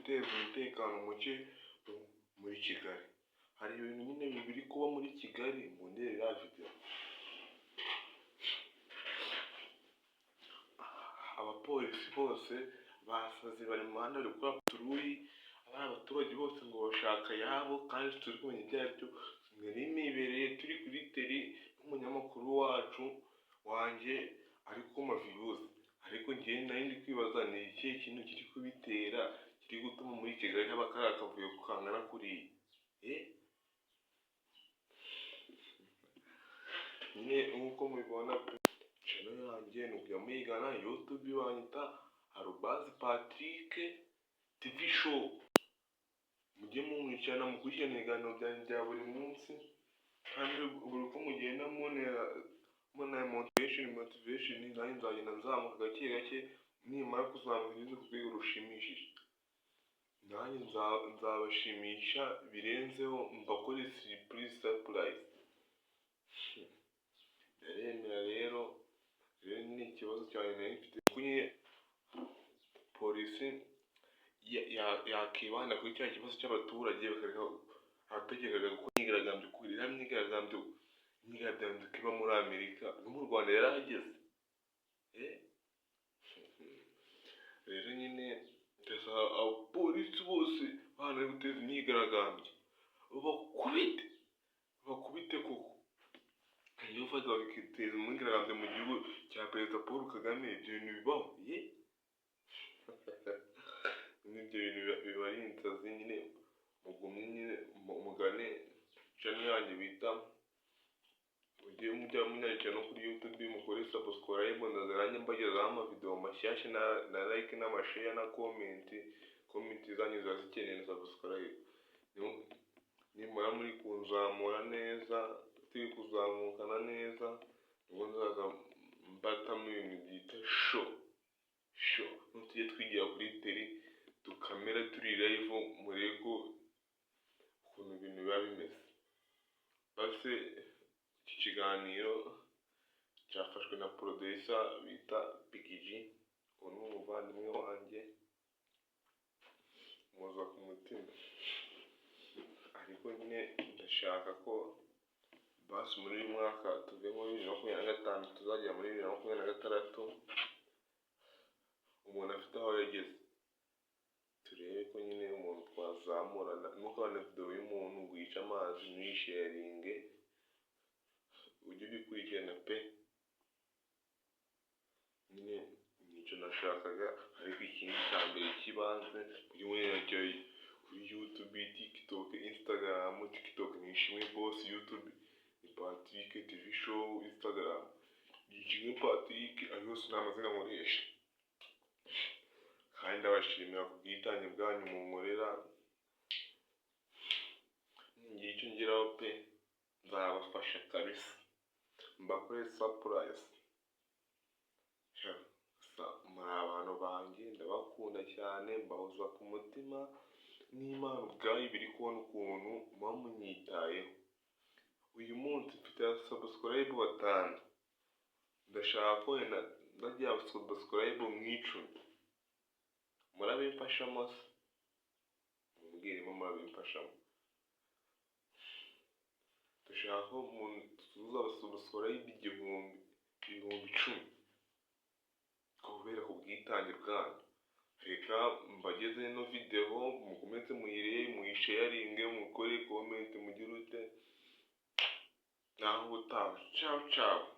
guteza umutekano muke muri Kigali. Hari ibintu nyine biri kuba muri Kigali, mundebere iriya video. Abapolisi bose basaze bari mu muhanda bari gukora paturuyi, abari abaturage bose ngo bashaka ayabo kandi turi kumenya ibyo ari byo. Nari nibereye turi kuri teri n'umunyamakuru wacu wanjye ari kumpa views, ariko njyewe nari ndi kwibaza ni ikihe kintu kiri kubitera, kiri gutuma muri Kigali haba kariya kavuyo kangana kuriya? Nyine nk'uko mubibona channel yanjye ni ukujya muyigana, YouTube banyita Arubazi Patrick TV show. Mujye munkurikirana, mukurikirane ibiganiro byanjye bya buri munsi, kandi buri uko mugenda muntera motivation, nanjye nzagenda nzamuka gake gake, nimara kuzamuka ngeze ku rwego rushimishije, nanjye nzabashimisha birenzeho, mbakore surprise. Ndaremera rero, rero ni ikibazo cyanjye nari mfite kuko nyine polisi yakibanda kuri cya kibazo cy'abaturage, bakareka abategekaga gukora imyigaragambyo, iriya myigaragambyo iba muri Amerika no mu Rwanda yarahageze. Rero nyine ndasaba abapolisi bose bana bari guteza imyigaragambyo babakubite, babakubite koko. Iyo ufata bakiteza imyigaragambyo mu gihugu cya Perezida Paul Kagame, ibyo bintu bibaho? Ye, ibyo bintu biba ari insazi nyine. Mugumye nyine mugane channel yanjye bita, mujye mujya munyandikira no kuri YouTube, mukore subscribe, ndaza nanjye mbagezaho amavideo mashyashya na like n'amashare na comment. Comment zanyu ziba zikeneye na subscribe. Nimara muri kunzamura neza, turi kuzamukana neza, nibwo nzaza mbatamo ibintu byita show show. Tujye twigira kuri tele, dukamera turi live, murebe ko ukuntu ibintu biba bimeze. Base iki kiganiro cyafashwe na producer bita Big G, uwo ni umuvandimwe wanjye muza ku mutima, ariko nyine ndashaka ko basi muri uyu mwaka tuve muri 2025 tuzagera muri 2026 umuntu afite aho yageze, turebe ko nyine umuntu twazamurana. Ntukabone video y'umuntu wica amazi ntuyisharinge, ujye ubikurikirana pe. Nyine nicyo nashakaga, ariko ikindi cya mbere cy'ibanze, mujye munyandikira kuri YouTube, TikTok, Instagram. TikTok ni Ishimwe Boss, YouTube ni Patrick TV show, Instagram ni Ishimwe Patrick, ayo yose ni amazina nkoresha. Kandi ndabashimira ku bwitange bwanyu munkorera, ningira icyo ngeraho pe nzabafasha kabisa, mbakore surprise. Muri abantu banjye ndabakunda cyane, mbahoza ku mutima n'Imana ubwayo biri kubona ukuntu muba munyitayeho. Uyu munsi mfite subscribe batanu, ndashaka ko wenda ndagira subscribe nk'icumi, murabimfashamo se? Mumbwiremo, murabimfashamo? Ndashaka ko tuzuza subscribe 1000, 10,000, kubera ku bwitange bwanyu. Reka mbageze ino video, mukomeze muyirebe, muyisharinge, mukore comment, mugire ute. Naho ubutaha, ciao ciao.